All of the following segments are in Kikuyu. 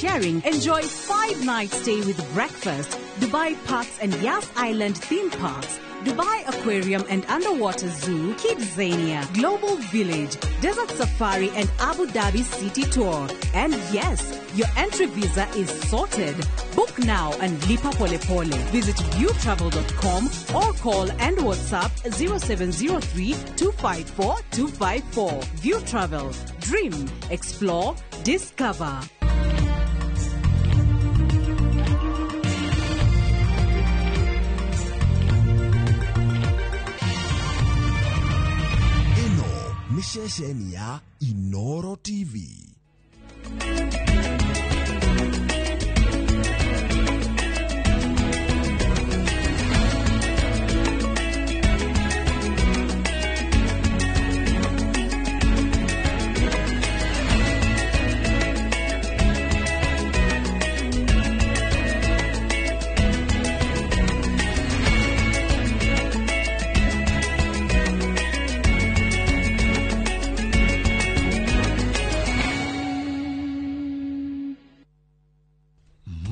Sharing. Enjoy 5-night stay with breakfast, Dubai Parks and Yas Island theme parks, Dubai Aquarium and Underwater Zoo, Kidzania, Global Village, Desert Safari and Abu Dhabi City Tour. And yes, your entry visa is sorted. Book now and lipa pole pole. Visit viewtravel.com or call and WhatsApp 0703 254 254. View Travel. Dream, explore, discover. Nĩ ceceni ya Inoro TV.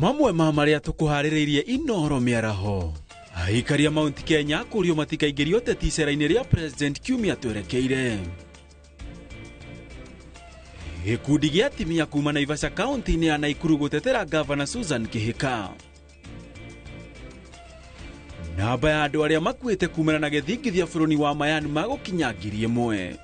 Mamwe ma marĩa tũkũharĩrĩirie Inoro mĩaraho. Aikaria Mount Kenya kũrio matikaingĩrio ũteti icera-inĩ rĩa President kiumia twerekeire. Gĩkundi gĩa atimia kuma Naivasha kaunti-inĩ ya Naikuru gũtetera Gavana Susan Kihika. Namba ya andũ arĩa makuĩte kumana na gĩthingithia bũrũri wa Myanmar gũkinya 1,000.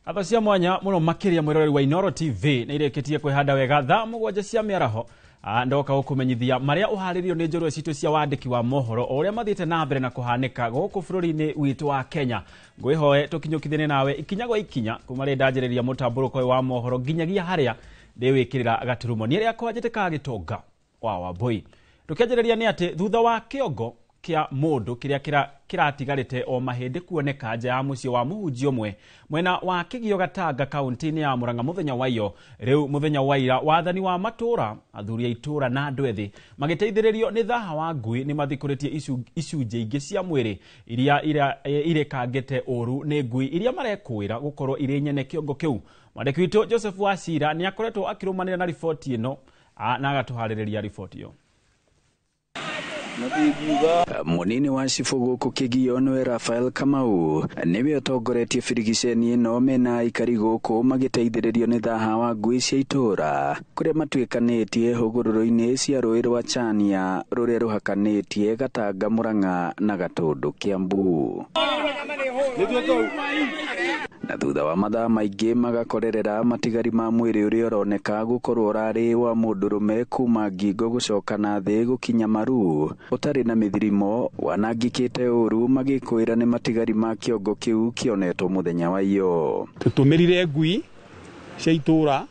Atho cia mwanya muno makiria mwiroreri wa Inoro TV nä irĩkĩtie kwĩhanda wega thaa 7 cia mĩaraho. Ndoka gũkũmenyithia marĩa ũharĩrio nĩ njorua citũ cia wandĩki wa mohoro o ũrĩa mathiĩte na mbere na kũhanĩka gũkũ bũrũri-inĩ witũ wa Kenya. Ngwĩhoe tũkinyũkithanie nawe ikinya gwa ikinya kuma rĩrĩa ndanjĩrĩria mũtambũrũko ũyũ wa mohoro nginyagia harĩa ndĩwĩkĩrĩra gaturumo. Niĩ rĩakwa njĩtĩkaga Gĩtonga wa Wambui. Tũkĩanjĩrĩria nĩ atĩ thutha wa kĩongo kĩa mũndũ kĩrĩa kĩratigarĩte o mahĩndĩ kuoneka nja ya mũciĩ wa mũhunjia ũmwe mwena wa Kĩgio Gatanga kaunti-inĩ ya Murang'a mũthenya wa iyo rĩu mũthenya wa ira wathani wa matũra athuri a itũra na andũ ethĩ magĩteithĩrĩrio nĩ thaha wa ngui nĩ mathikũrĩtie icunjĩ ingĩ cia mwĩrĩ iria irekangĩte ũru nĩ ngui iria marekũĩra gũkorwo irĩ nyene kĩongo kĩu. Mwandĩki witũ Joseph Wachira nĩ akoretwo akĩrũmanĩra na riboti ĩno na agatũharĩrĩria riboti ĩyo. Munini wa cibũ gũkũ Kĩgio nĩwe Rafael Kamau nĩwe ũtongoretie birigiceni ĩno mena aikari gũkũ magĩteithĩrĩrio nĩ thaha wa ngui cia itũra kũrĩa matuĩkanĩtie hũgũrũrũ-inĩ cia rũĩ rwa Chania rũrĩa rũhakanĩtie Gatanga Murang'a na Gatũndũ Kiambu. Na thutha wa mathaa maingĩ magakorerera matigari ma mwĩrĩ ũrĩa ũroneka gũkorwo ũrarĩ wa mũndũrũme kuma ngingo gũcoka na thĩ gũkinya maru ũtarĩ na mĩthirimo wanangĩkĩte ũru magĩkwĩra nĩ matigari ma kĩongo kĩu kĩonetwo mũthenya wa iyo. Tũtũmĩrire ngui cia itũra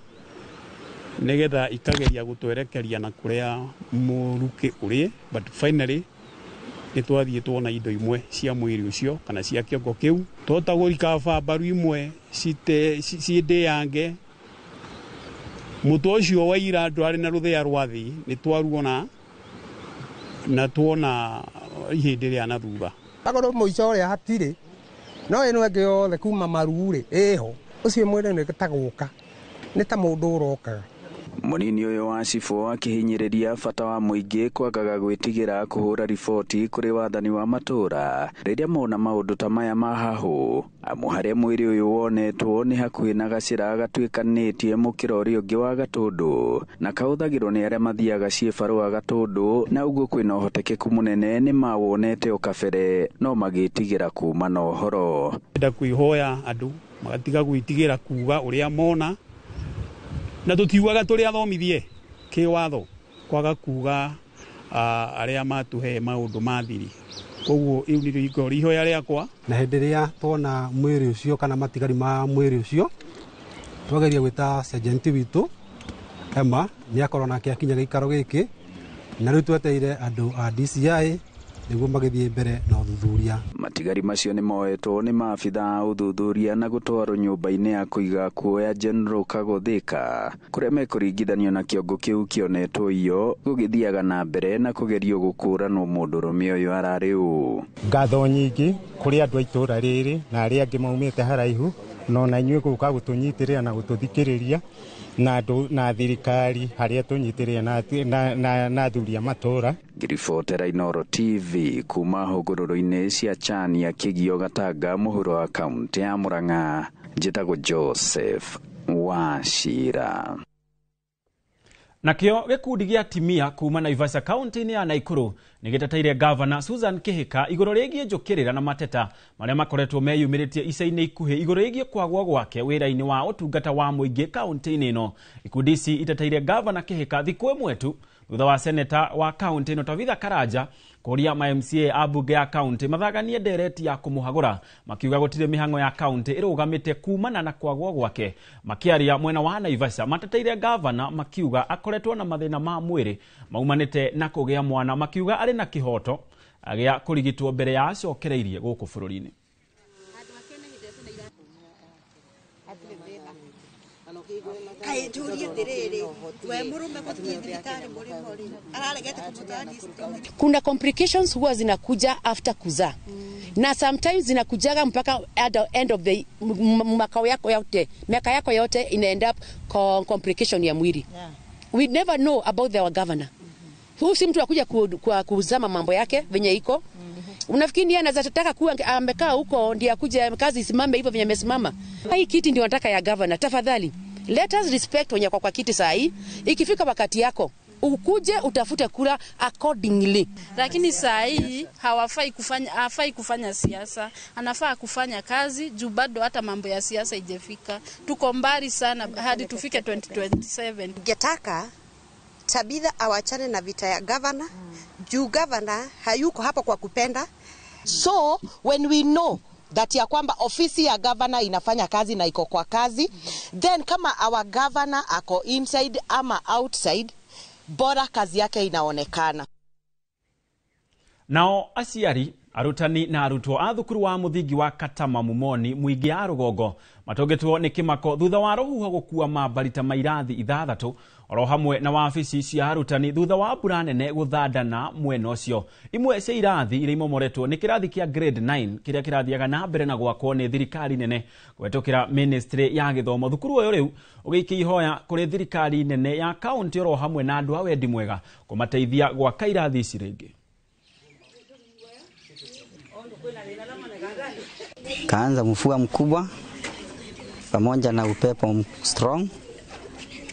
nĩgetha ikageria gũtwerekeria na kũrĩa mũrukĩ ũrĩ, but finally nĩ twathiĩ tuona indo imwe cia mwĩrĩ ũcio kana cia kĩongo kĩu twahota gũrikaba mbaru imwe cindĩange. Mũtwe ũcio wa ira ndwarĩ na rũthĩa rwa thĩ nĩ twaruona na tuona ihĩndĩ rĩa na thutha. Akorwo mũico ũrĩa hatirĩ no ĩno ĩngĩ yothe kuma maru-rĩ ĩho ũcio mwĩrĩ nĩ ta gũka nĩ ta mũndũ ũrokaga. Mũnini ũyũ wa cibũ akĩhinyĩrĩria bata wa mũingĩ kwagaga gwĩtigĩra kũhũra riboti kũrĩ wathani wa matũra rĩrĩa mona maũndũ ta maya ma hahũ amu harĩa mwĩrĩ ũyũ wonetwo nĩ hakuhĩ na gacĩra gatuĩkanĩtie mũkĩra ũrĩa ũngĩ wa Gatũndũ na kahũthagĩrwo nĩ arĩa mathiaga ciĩbarũa Gatũndũ na ũguo kwĩna ũhotekeku mũnene nĩ mawonete o kabere no magĩtigĩra kuma na ũhoro. Ndenda kwĩhoya andũ magatiga gwĩtigĩra kuga ũrĩa mona na tũtiugaga tũrĩ athomithie kĩwatho kwaga kuga arĩa matũhe maũndũ ma thiri. Koguo rĩu nĩrĩo ikorwo ihoya rĩakwa. Na hĩndĩ ĩrĩa tuona mwĩrĩ ũcio kana matigari ma mwĩrĩ ũcio twageria gwĩta sergeant witũ Emma nĩ akorwo nake akinya gĩikaro gĩkĩ na rĩu tweteire andũ a DCI Nĩguo magĩthiĩ mbere na ũthuthuria. Matigari macio nĩ moetwo nĩ maabitha a ũthuthuria na gũtwarwo nyũmba-inĩ ya kũiga kuoya General Kagothika kũrĩa mekũringithanio na kĩongo kĩu kĩonetwo iyo gũgĩthiaga na mbere na kũgerio gũkũranwo mũndũrũme ũyũ ararĩ ũ. Ngatho nyingĩ kũrĩ andũ a itũũra rĩrĩ na arĩa angĩ maumĩte haraihu na ona inyuĩ gũka gũtũnyitĩrĩra na gũtũthikĩrĩria na andũ na thirikari harĩa tũnyitĩrĩra na athuri a matũũra. Ngĩribotera Inooro TV kuma hũgũrũrũ-inĩ cia Chania Kĩgio Gatanga mũhuro wa kaũntĩ ya Murang'a, njĩtagwo Joseph Wachira. Nakĩo gĩkundi gĩa atimia kuma Naivasha kaunti-inĩ ya Nakuru nĩ gĩteteire Gavana Susan Kihika igũrũ rĩgiĩ njũkĩrĩra na mateta marĩa makoretwo meyumĩrĩtie ica-inĩ ikuhĩ igũrũ rĩgiĩ kwagwo gwake wĩra-inĩ wa ũtungata wa mũingĩ kaunti-inĩ ĩno. Ikundi ici iteteire Gavana Kihika thikũ ĩmwe tu thutha wa seneta wa kaunti ĩno Tabitha Karanja kũria ma MCA a mbunge ya kaunti mathaganie ndereti ya kũmũhagũra makiuga gũtirĩ mĩhang'o ya kaunti ĩrũgamĩte kumana na kwagwo gwake. Makĩaria mwena wa Naivasha mateteire gavana makiuga akoretwo na mathĩna ma mwĩrĩ maumanĩte na kũgĩa mwana, makiuga arĩ na kĩhoto gĩa kũrigitwo mbere ya acokereirie gũkũ bũrũri-inĩ. Kuna complications huwa zinakuja after kuzaa. Na sometimes zinakujaga mpaka at the end of the makao yako yote, miaka yako yote ina end up complication ya mwili. Yeah. We never know about our governor. Huyu si mtu akuja kuzama mambo yake venye iko. Unafikiri ndiye anaweza taka kuwa amekaa huko ndiye akuje kazi isimame hivyo venye amesimama? Hii kiti ndio nataka ya governor. Tafadhali, let us respect wenye kwa kiti saa hii. Ikifika wakati yako ukuje utafute kura accordingly. Lakini saa hii hawafai kufanya, hafai kufanya siasa, anafaa kufanya kazi juu bado hata mambo ya siasa ijefika. Tuko mbali sana hadi tufike 2027. Ningetaka Tabitha awachane na vita ya governor, juu governor hayuko hapa kwa kupenda. So when we know that ya kwamba ofisi ya governor inafanya kazi na iko kwa kazi, then kama our governor ako inside ama outside, bora kazi yake inaonekana. Nao aciari, arutani na arutwo a thukuru wa muthingi wa Katama Mumoni mwingi ya Rugongo matongetwo nĩ kĩmako thutha wa rũhuho gũkua mambarita ma irathi ithathatũ oro hamwe na wabici cia arutani thutha wa mbura nene gũthandana mwena ũcio. Imwe cia irathi iria imomoretwo nĩ kĩrathi kĩa grade 9 kĩrĩa kĩrathiaga na mbere na gwakwo nĩ thirikari nene kũhetũkĩra ministry ya gĩthomo. Thukuru ũyũ rĩu ũgĩikia ihoya kũrĩ thirikari nene ya kaunti oro hamwe na andũ a wendi mwega kũmateithia gwaka irathi ici rĩngĩ. Kaanza mvua mkubwa pamoja na upepo strong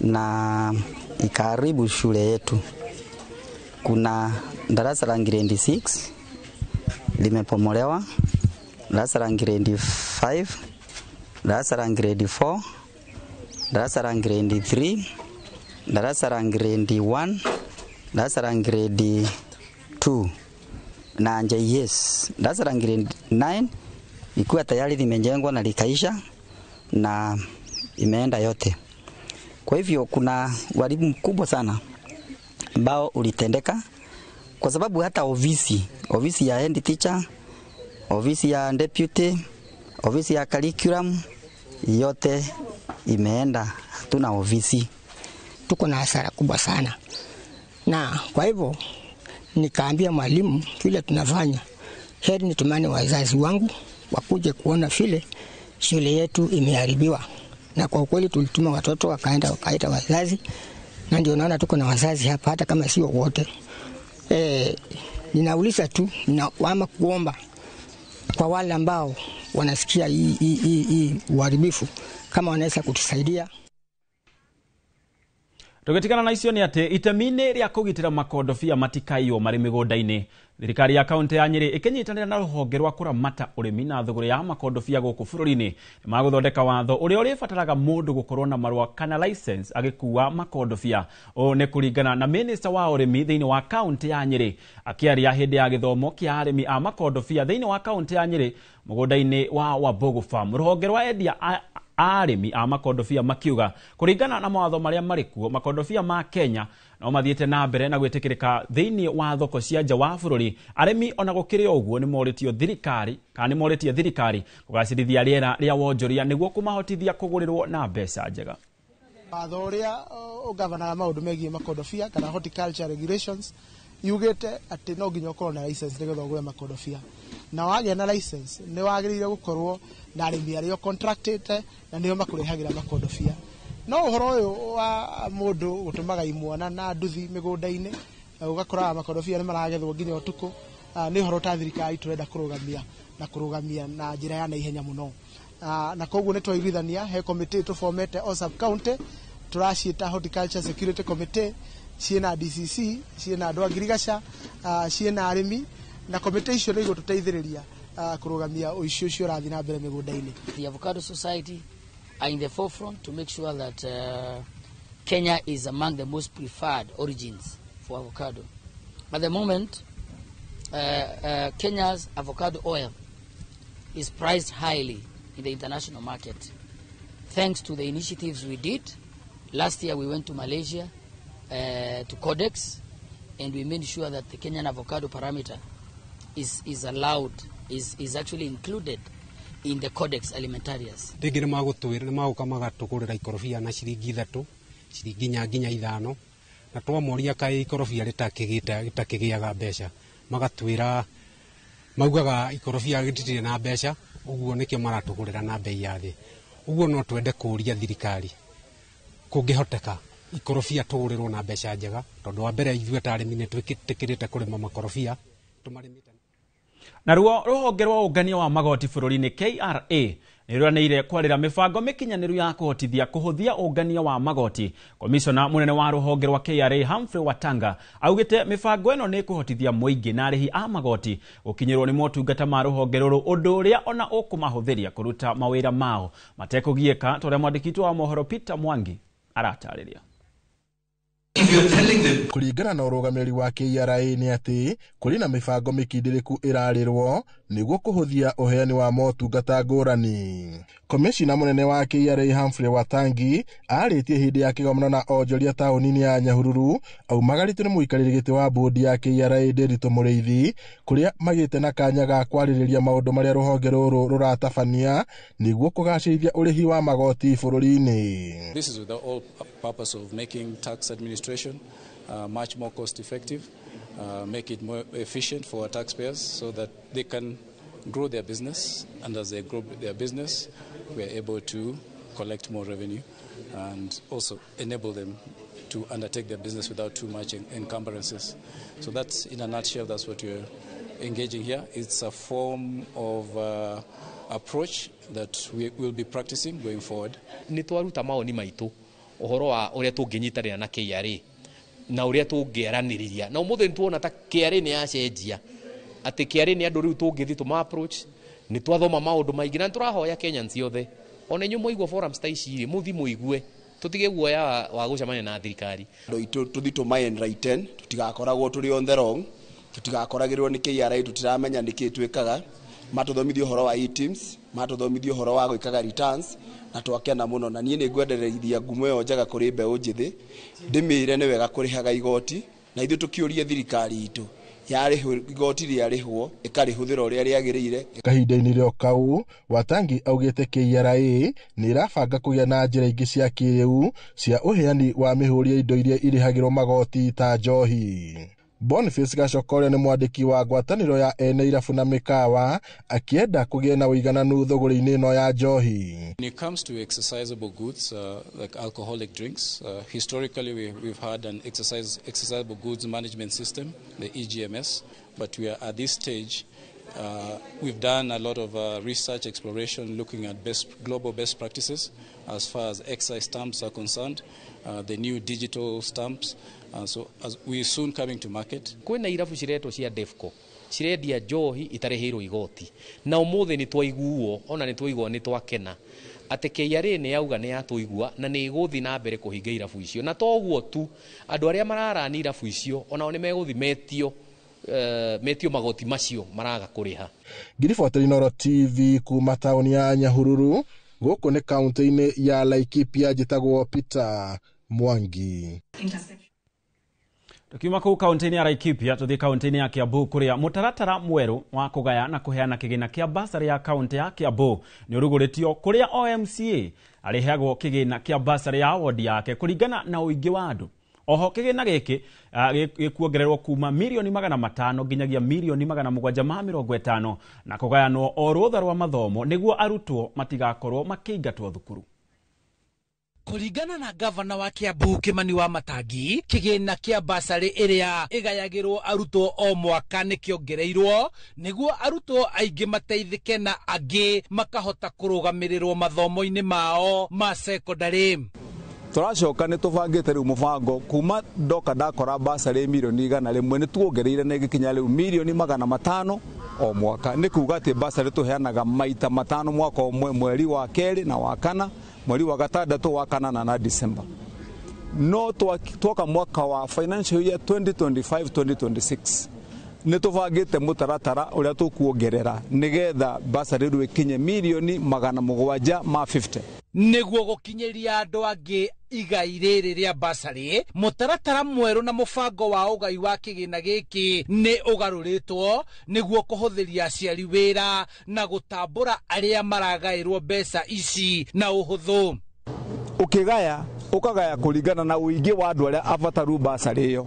na ikaharibu shule yetu. Kuna darasa la grade 6 limepomolewa, darasa la grade 5, darasa la grade 4, darasa la grade 3, darasa la grade 1, darasa la grade 2 na JS. Darasa la grade 9 ikuwa tayari limejengwa na likaisha na imeenda yote. Kwa hivyo kuna uharibu mkubwa sana ambao ulitendeka, kwa sababu hata ofisi ya head teacher, ofisi ya deputy, ofisi ya curriculum yote imeenda, hatuna ofisi. Tuko na hasara kubwa sana. Na kwa hivyo nikaambia mwalimu vile tunafanya, heri nitumane wazazi wangu wakuje kuona vile shule yetu imeharibiwa. Na kwa ukweli tulituma watoto wakaenda wakaita wazazi, na ndio naona tuko na wazazi hapa hata kama sio wote. Ninauliza tu ama kuomba kwa wale ambao wanasikia hii uharibifu kama wanaweza kutusaidia. Tugetikana na icio ni ati itemi-inĩ rĩa kũgitĩra makondobia matikaiywo marĩ mĩgũnda-inĩ, thirikari ya kaunti ya Nyĩrĩ ĩkĩnyitanĩra na rũhonge rwa kũramata ũrĩmi na thũgũrĩ ya makondobia gũkũ bũrũri-inĩ nĩmagũthondeka watho ũrĩa ũrĩbataraga mũndũ gũkorwo na marũa kana license agĩkua makondobia. Ũũ nĩ kũringana na minista wa ũrĩmi thĩinĩ wa kaunti ya Nyĩrĩ akĩaria hĩndĩ ya gĩthomo kĩa arĩmi a makondobia thĩinĩ wa kaunti ya Nyĩrĩ mũgũnda-inĩ wa Wambugu Farm. Rũhonge rwa endia Arĩmi a makondobia makiuga kũringana na mawatho marĩa marĩ kuo, makondobia ma Kenya no mathiĩte na mbere na gwĩtĩkĩrĩka thĩinĩ wa thoko cia nja wa bũrũri. Arĩmi ona gũkĩrĩ ũguo nĩ morĩtio thirikari kana nĩ morĩtie thirikari kũgacĩrithia rĩera rĩa wonjoria nĩguo kũmahotithia kũgũrĩrwo na mbeca njega. Watho ũrĩa ũgavanaga maũndũ megiĩ makondobia kana horticulture regulations yugĩte atĩ no nginya ũkorwo na license nĩgetha ũgũre makondobia, na wagĩa na license nĩ wagĩrĩire gũkorwo na arĩmi arĩa ũcontractĩte na nĩo makũrehagĩra makondobia. No ũhoro ũyũ wa mũndũ gũtũmaga imwana na nduthi mĩgũnda-inĩ, ũgakoraga makondobia nĩ maragethwo nginya ũtukũ, nĩ ũhoro ta thirikari tũrenda kũrũgamia na kũrũgamia na njĩra ya naihenya mũno. Na koguo nĩ twaiguithania he committee tũbomete o sub county, tũraciĩta horticulture security committee, ciĩna DCC, ciĩna andũ a ngirigaca, ciĩna arĩmi, na committee icio nĩ igũtũteithĩrĩria kũrũgamia ũici ũcio ũrathiĩ na mbere mĩgũnda-inĩ. The Avocado Society are in the forefront to make sure that Kenya is among the most preferred origins for avocado. At the moment, Kenya's avocado oil is priced highly in the international market. Thanks to the initiatives we did, last year we went to Malaysia, to Codex, and we made sure that the Kenyan avocado parameter is allowed, is actually included in the Codex Alimentarius. Rĩngĩ nĩ magũtwĩra nĩ magũka magatũgũrĩra ikorobia na ciringi 3, ciringi 4 nginya 5, na twamoria kaĩ ikorobia rĩtakĩgĩaga mbeca, magatwĩra maugaga ikorobia rĩtirĩ na mbeca, ũguo nĩkĩo maratũgũrĩra na bei ya thĩ. Ũguo no twende kũũria thirikari kũngĩhoteka ikorobia tũgũrĩrwo na mbeca njega, tondũ wa mbere ithuĩ ta arĩmi nĩ twĩtĩkĩrĩte kũrĩma makorobia tũmarĩmĩte. Naruo rũhonge rwa ũngania wa magoti bũrũri-inĩ KRA nĩ rũranĩire kwarĩra mĩbango mĩkinyanĩru ya kũhotithia kũhũthia ũngania wa magoti. Komishona mũnene wa rũhonge rwa KRA Humphrey Watanga augĩte mĩbango ĩno nĩ ĩkũhotithia mũingĩ na arĩhi a magoti gũkinyĩrwo nĩ motungata ma rũhonge rũrũ, ũndũ ũrĩa ona ũkũmahũthĩria kũruta mawĩra mao matekũgiĩka, ta ũrĩa mwandĩki witũ wa mohoro Peter Mwangi aratarĩria. Kũringana na ũrũgamĩrĩri wa KRA nĩ atĩ kũrĩ na mĩbango mĩkindĩrĩku ĩrarĩrwo nĩguo kũhũthia ũheani wa motungata ngũrani. Komishina mũnene wa KRA Humphrey Watangi arĩtie hĩndĩ ya kĩgomano na onjoria taũni-inĩ ya Nyahururu aumagarĩtio nĩ mũikarĩri gĩtĩ wa bodi ya KRA Nderitu Mũrĩithi, kũrĩa magĩte na kanya ga kwarĩrĩria maũndũ marĩa rũhonge rũrũ rũratabania nĩguo kũgacĩrithia ũrĩhi wa magoti bũrũri-inĩ. This is with the all purpose of making tax administration much more cost effective, make it more efficient for our taxpayers so that they can grow their business, and as they grow their business we are able to collect more revenue and also enable them to undertake their business without too much encumbrances. So that's, in a nutshell, that's what we're engaging here. It's a form of approach that we will be practicing going forward. Nĩ twaruta maoni maitũ ũhoro wa ũrĩa tũngĩnyitanĩra na KRA na ũrĩa tũngĩaranĩrĩria, na ũmũthĩ nĩtuona ta KRA nĩ yacenjia, atĩ KRA nĩ andũ rĩu tũngĩthiĩ tũma approach. Nĩ twathoma maũndũ maingĩ na nĩtũrahoya Kenyans othe, ona inyuĩ mwaigua forums ta ici rĩ, mũthiĩ mũigue, tũtige guoya wa gũcemania na thirikari. Andũ aitũ tũthiĩ tũma enlighten, tũtigakoragwo tũrĩ on the wrong, tũtigakoragĩrwo nĩ KRA tũtiramenya nĩkĩ twĩkaga, matũthomithie ũhoro wa e-teams, matũthomithie ũhoro wa gwĩkaga returns, na twakena mũno. Na niĩ nĩ ngwendereithia ngumo ĩyo njega kũrĩ mbeũ njĩthĩ, ndĩmĩre nĩ wega kũrĩhaga igoti, na ithuĩ tũkĩũrie thirikari itũ yarĩhwo igoti rĩarĩhwo ĩkarĩhũthĩra ũrĩa rĩagĩrĩire. Kahinda-inĩ rĩo kau, Watangi augĩte KRA nĩ ĩrabanga kũgĩa na njĩra ingĩ cia kĩrĩu cia ũheani wa mĩhũri ya indo iria irĩhagĩrwo magoti ta njohi. Boniface Gacoka ũrĩa nĩ mwandĩki wa ngwatanĩro ya ene irabu na mĩkawa akĩenda kũgĩe na ũigananu thũgũrĩ-inĩ ĩno ya njohi. When it comes to exercisable goods like alcoholic drinks, historically we've had an exercisable goods management system, the EGMS, but we are at this stage, we've done a lot of research exploration looking at global best practices as far as excise stamps are concerned, the new digital stamps, so as we are soon coming to market. Kwĩna irabu ciretwo cia Defco cirendia njohi itarĩhĩirwo igoti, na ũmũthĩ nĩ twaiguo, ona nĩ twaigua nĩ twakena atĩ KRA nĩ yauga nĩ yatũigua na nĩ ĩgũthiĩ na mbere kũhinga irabu icio. Na toguo tu, andũ arĩa mararani irabu icio onao nĩ megũthiĩ metio magoti macio maraga kũrĩha. Ngiriboteri Inooro TV kuma taũni ya Nyahururu, Gũkũ nĩ kaunti-inĩ ya Laikipia, njĩtagwo Peter Mwangi. Tukiuma kũu kaunti-inĩ ya Laikipia tũthiĩ kaunti-inĩ ya Kiambu kũrĩa mũtaratara mwerũ wa kũgaya na kũheana kĩgĩna kĩa basarĩ ya kaunti ya Kiambu nĩ ũrugũrĩtio kũrĩa OMCA arĩheagwo kĩgĩna kĩa basarĩ ya wodi yake kũringana na ũingĩ wa andũ. Oho kĩgĩna gĩkĩ gĩkuongererwo kuma mirioni 500 nginyagia mirioni 750 na kũgayanwo o rũtha rwa mathomo nĩguo arutwo matigakorwo makĩingatwo thukuru. Kũringana na gavana wa Kiambu Kimani wa Matangi, kĩgĩna kĩa basarĩ ĩrĩa ĩgayagĩrwo arutwo o mwaka nĩ kĩongereirwo nĩguo arutwo aingĩ mateithĩke na angĩ makahota kũrũgamĩrĩrwo mathomo-inĩ mao ma sekondarĩ. Tũracoka nĩ tũbangĩte rĩu mũbango kuma ndoka ndakora basarĩ mirioni 100 nĩ tuongereire na ĩgĩkinya rĩu mirioni 500 o mwaka. Nĩ kuga atĩ basarĩ tũheanaga maita 5 mwaka ũmwe, mweri wa kerĩ na wa kana, mweri wa gatandatũ, wa kanana na December. No twoka mwaka wa financial year 2025-2026 nĩ tũbangĩte mũtaratara ũrĩa tũkuongerera nĩgetha basarĩ rĩu ĩkinye mirioni 750. Nĩguo gũkinyĩria andũ angĩ igai rĩrĩ rĩa basarĩ, mũtaratara mwerũ na mũbango wa ũgai wa kĩgĩna gĩkĩ nĩ ũgarũrĩtwo nĩguo kũhũthĩria aciari wĩra na gũtambũra arĩa maragaĩrwo mbeca ici na ũhũthũ. Ũkĩgaya ũkagaya kũringana na ũingĩ wa andũ arĩa abataru basarĩ ĩyo,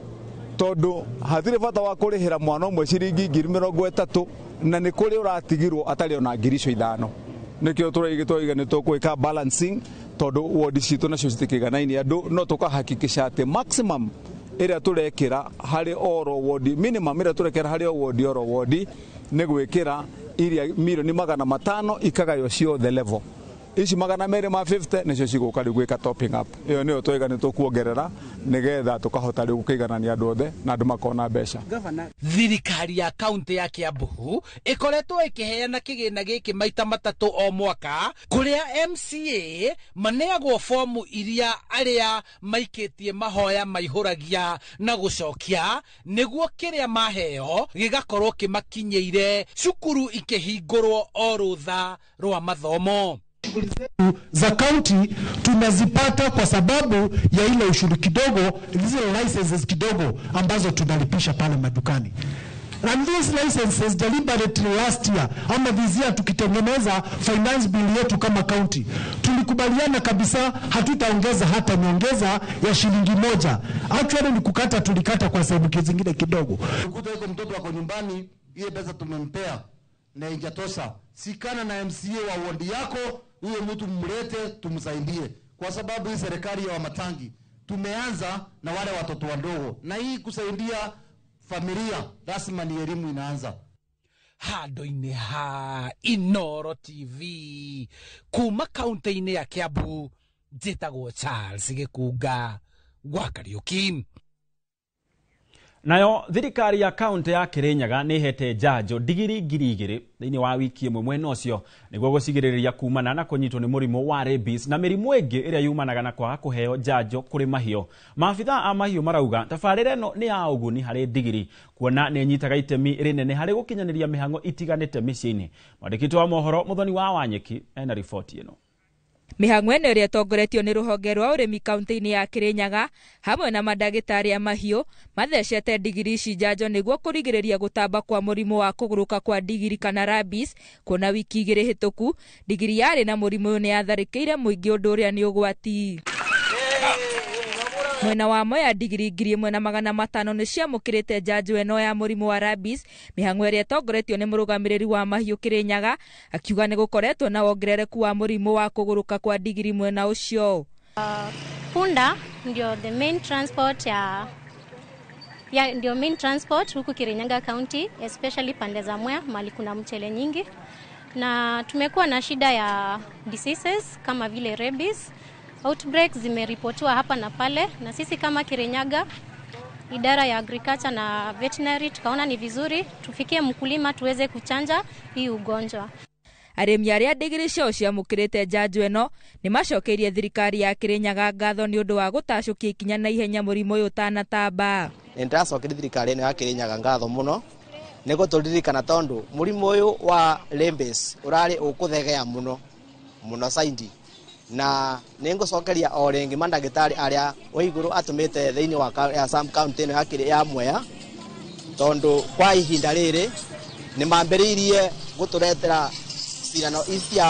tondũ hatirĩ bata wa kũrĩhĩra mwana ũmwe ciringi 30,000 na nĩ kũrĩ ũratigirwo atarĩ ona 5,000. Nĩkĩo tũraiga nĩ tũkwĩka balancing tondũ wodi citũ nacio citikĩiganaine andũ, no tũkahakikisha atĩ maximum ĩrĩa tũrekĩra harĩ oro wodi, minimum ĩrĩa tũrekĩra harĩ o wodi oro wodi nĩ gwĩkĩra iria mirioni 500 ikagaywo ciothe level. Ici 250 nĩcio cigũka rĩu gwĩka topping up. Ĩyo nĩyo twaiga nĩ tũkuongerera nĩgetha tũkahota rĩu gũkĩiganania andũ othe na andũ makona mbeca. Thirikari ya kaunti ya Kiambu ĩkoretwo ĩkĩheana kĩgĩna gĩkĩ maita 3 o mwaka, kũrĩa MCA maneagwo fomu iria arĩa maikĩtie mahoya maihũragia na gũcokia nĩguo kĩrĩa maheo gĩgakorwo kĩmakinyĩire cukuru ikĩhingũrwo o rũtha rwa mathomo. Za kaunti tunazipata kwa sababu ya ile ushuru kidogo, zile licenses kidogo ambazo tunalipisha pale madukani. And these licenses deliberately last year ama this year tukitengeneza finance bill yetu kama county, tulikubaliana kabisa hatutaongeza hata nyongeza ya shilingi 1. Actually ni kukata, tulikata kwa sehemu zingine kidogo. Ukuta yuko mtoto wako nyumbani, ile pesa tumempea na haijatosha, sikana na MCA wa wodi yako, huyo mtu mlete tumsaidie, kwa sababu hii serikali ya Wamatangi tumeanza na wale watoto wadogo, na hii kusaidia familia lazima ni elimu inaanza. Handũ-inĩ ha Inooro TV kuma kaunti-inĩ ya Kiambu, njĩtagwo Charles Gĩkunga wa Kariũki. Nayo thirikari ya kaunti ya Kirinyaga nĩ ĩhete njanjo ndigiri 2,000 thĩinĩ wa wiki ĩmwe mwena ũcio nĩguo gũcigĩrĩria kumana na kũnyitwo nĩ mũrimũ wa rabies na mĩrimũ ĩngĩ ĩrĩa yumanaga na kwaga kũheo njanjo kũrĩ mahiũ. Maabithaa a mahiũ marauga tabarĩra ĩno nĩ ya ũguni harĩ ndigiri kuona nĩ ĩnyitaga itemi rĩnene harĩ gũkinyanĩria mĩhang'o itiganĩte mĩciĩ-inĩ. Mwandĩki wa mohoro Mũthoni wa Wanyeki ena riboti ĩno. Mĩhang'o ĩno ĩrĩa ĩtongoretio nĩ rũhonge rwa ũrĩmi kaunti-inĩ ya Kirinyaga hamwe na mandagĩtarĩ a mahiũ mathecete ndigiri ici njanjo nĩguo kũrigĩrĩria gũtamba kwa mũrimũ wa kũgũrũka kwa ndigiri kana rabies, kuona wiki 2 hĩtũku ndigiri yarĩ na mũrimũ ũyũ nĩ yatharĩkĩire mũingĩ, ũndũ ũrĩa nĩ ũgwati. Mwena wa Mwea ndigiri 1,500 nĩ ciamũkĩrĩte njanjo ĩno ya mũrimũ wa rabies. Mĩhang'o ĩrĩa ĩtongoretio nĩ mũrũgamĩrĩri wa mahiũ Kirinyaga akiuga nĩ gũkoretwo na wongerereku wa mũrimũ wa kũgũrũka kwa ndigiri mwena ũcio. Punda ndio the main transport ya ndio main transport huku Kirinyaga County, especially pande za Mwea mahali kuna mchele nyingi, na tumekuwa na shida ya diseases kama vile rabies. Outbreaks zimeripotiwa hapa na pale, na sisi kama Kirinyaga idara ya agriculture na veterinary tukaona ni vizuri tufikie mkulima tuweze kuchanja hii ugonjwa. Arĩmi arĩa ndigiri ciao ciamũkĩrĩte njanjo ĩno nĩ macokeirie thirikari ya Kirinyaga ngatho nĩ ũndũ wa gũtacũkia ikinya na ihenya mũrimũ ũyũ ũtanatamba. Nĩ ndĩracokeria thirikari ĩno ya Kirinyaga ngatho mũno nĩ gũtũririkana tondũ mũrimũ ũyũ wa rabies ũrarĩ ũkũthegea mũno, Muno zaidi na nĩ ngũcokeria o rĩngĩ mandagĩtarĩ arĩa Waiguru atũmĩte thĩinĩ wa ya sub county ĩno ya Mwea, tondũ kwa ihinda rĩrĩ nĩ mambĩrĩirie gũtũretera cindano ici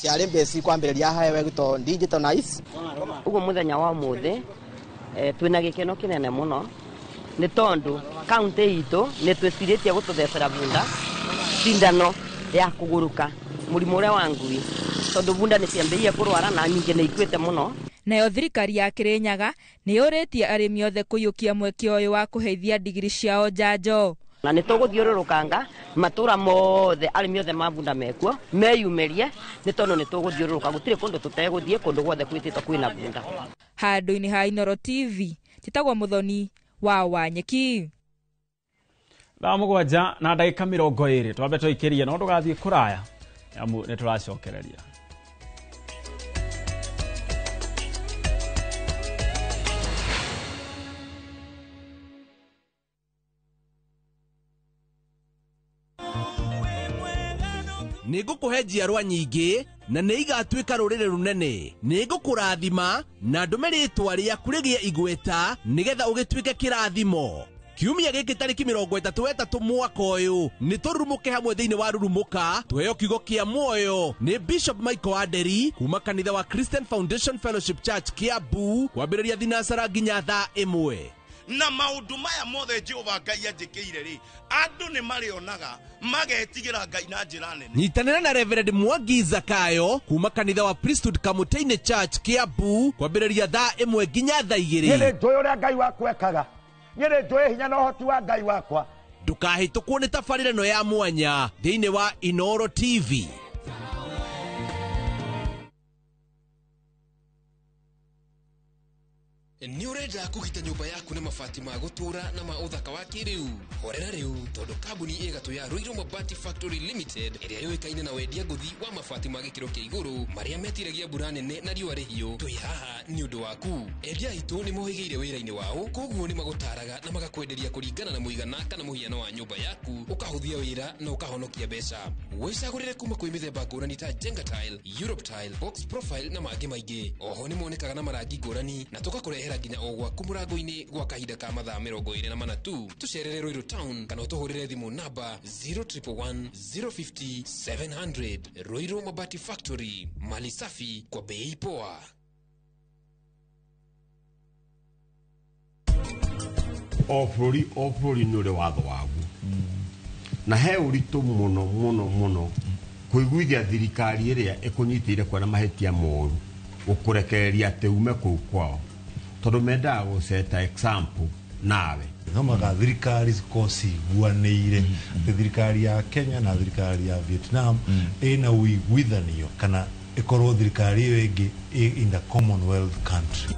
cia rabies kwambĩrĩria hawe gwĩtwo digital nice. Uguo muthenya wa umuthi twina gikeno kinene muno ni tondu kaunti itu ni twicirĩtie gututhecera bunda cindano ya kuguruka murimu uria wa ngui, tondu bunda ni ciambĩrĩirie kurwara na nyingĩ nĩ ikuĩte muno. Nayo thirikari ya Kirinyaga nĩ yũrĩtie arĩmi othe kũiyũkia mweke ũyũ wa kũheithia ndigiri ciao njanjo. Na nĩ tũgũthiũrũrũkanga matũra mothe, arĩmi othe ma bunda mekuo meyumĩrie, nĩ tondũ nĩ tũgũthiũrũrũka, gũtirĩ kũndũ tũtegũthiĩ, kũndũ guothe kwĩtĩtwo kwĩna bunda. Handũ-inĩ ha Inooro TV, njĩtagwo Mũthoni wa Wanyeki. Thaa 7 na ndagĩka 20 twambe tũikĩrie, no ndũgathiĩ kũraya amu nĩ tũracokereria. Nĩngũkũhe njiarwa nyingĩ na nĩ igatuĩka rũrĩrĩ rũnene. Nĩngũkũrathima na ndũme rĩtwa rĩaku rĩgĩe igweta nĩgetha ũgĩtuĩke kĩrathimo. Kiumia gĩkĩ tarĩki 33 mwaka ũyũ nĩ tũrurumũke hamwe thĩinĩ wa Rurumũka, tuheo kiugo kĩa muoyo nĩ Bishop Michael Aderi kuma kanitha wa Christian Foundation Fellowship Church Kiambu, kwambĩrĩria thinacara nginya thaa 1. Na maundu maya mothe Jehova Ngai anjĩkĩire rĩ, andũ nĩ marĩonaga magetigĩra Ngai na njĩra nene. Nyitanĩra na Reverend Mwangi Zakayo kuma kanitha wa Priesthood Kamũtĩ-inĩ Church Kiambu, kwambĩrĩria thaa 1 nginya thaa 2. Niĩ nĩ njũĩ ũrĩa Ngai wakwa ekaga, niĩ nĩ njũĩ hinya na ũhoti wa Ngai wakwa. Ndũkahĩtũkwo nĩ tabarĩra ĩno ya mwanya thĩinĩ wa Inooro TV. Nĩ ũrenda kũgita nyũmba yaku na mabati ma gũtũũra na ma ũthaka wa kĩrĩu? Horera rĩu, tondũ kambuni ĩgatũ ya Ruiru Mabati Factory Limited ĩrĩa yũĩkaine na wendia ngũthi wa mabati ma gĩkĩro kĩa igũrũ marĩa metiragia mbura nene na riũa rĩhiũ, twĩ haha nĩ ũndũ waku. Endia aitũ nĩ mohĩgĩire wĩra-inĩ wao, koguo nĩ magũtaraga na magakwenderia kũringana na mũigana kana mũhiano wa nyũmba yaku, ũkahũthia wĩra na ũkahonokia mbeca. Wĩcagũrĩre kuma kwĩ mĩthemba ngũrani ta Jenga Tile, Europe Tile, Box Profile na mangĩ maingĩ. Oho nĩ monekaga na marangi ngũrani na tũgakũrehera nginya o gwaku mũrango-inĩ gwa kahinda ka mathaa 24 tu. Tũcerere Ruiru Town kana ũtũhũrĩre thimũ namba 0111 050 700. Ruiru Mabati Factory, mali safi kwa bei poa. O bũrũri nĩ ũrĩ watho waguo, na he ũritũ mũno mũno mũno kũiguithia thirikari ĩrĩa ĩkũnyitĩire kuona mahĩtia moru gũkũrekereria atĩ ume kũu kwao, tondũ mendaga gũceta example nawe. Thomaga thirikari cikorwo ciguanĩire, atĩ thirikari ya Kenya na thirikari ya Vietnam ĩna ũiguithanio, kana ĩkorwo thirikari ĩyo ĩngĩ ĩ in the Commonwealth country.